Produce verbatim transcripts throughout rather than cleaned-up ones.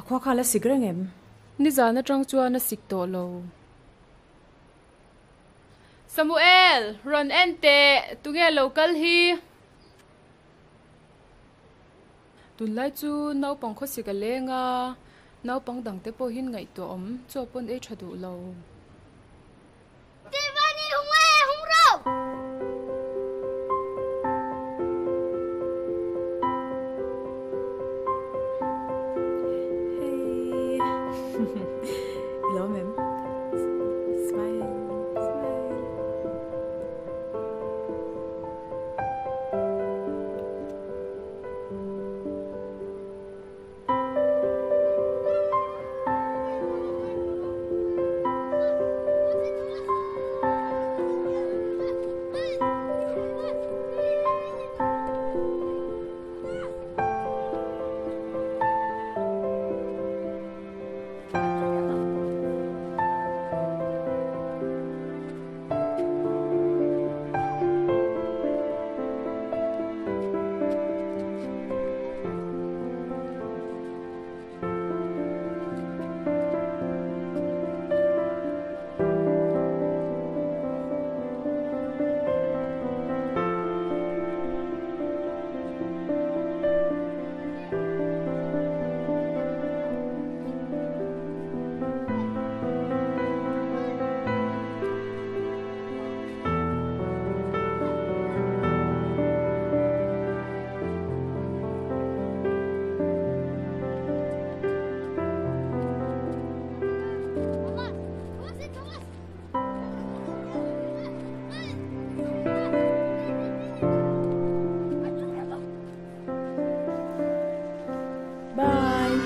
Khua kha la sik reng em? Nizan aṭang chuan a sik tawh lo. Samuel, rawn en teh, tunge lo kal hi? Tunlai chu naupang khawsik a leng a, naupang dangte pawh hin ngaihtuah awm, chaw pawn ei ṭha duh lo. Tivani, hung e, hung ro! Hey. Hello, ma'am. Smile, smile. Bye.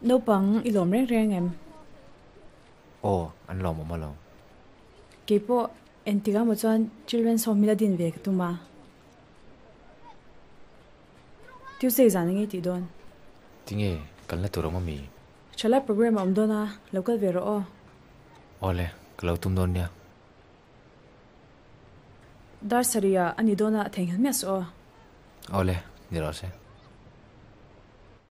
Naupang i lawm reng reng em? Aw, an lawm awm a lo. Kei pawh, entik a maw chuan Children's Home-ah la din ve ka tum a. Tuesday zan a nge tih dawn? Tinge, kalna tur awm a mi? Ṭhala program a awm dawn a, lo kal ve rawh aw. Awle, ka lo tum dawn nia. Dar sarih a ni dawn a, theinghil miah suh aw. Awle, ni rawh se.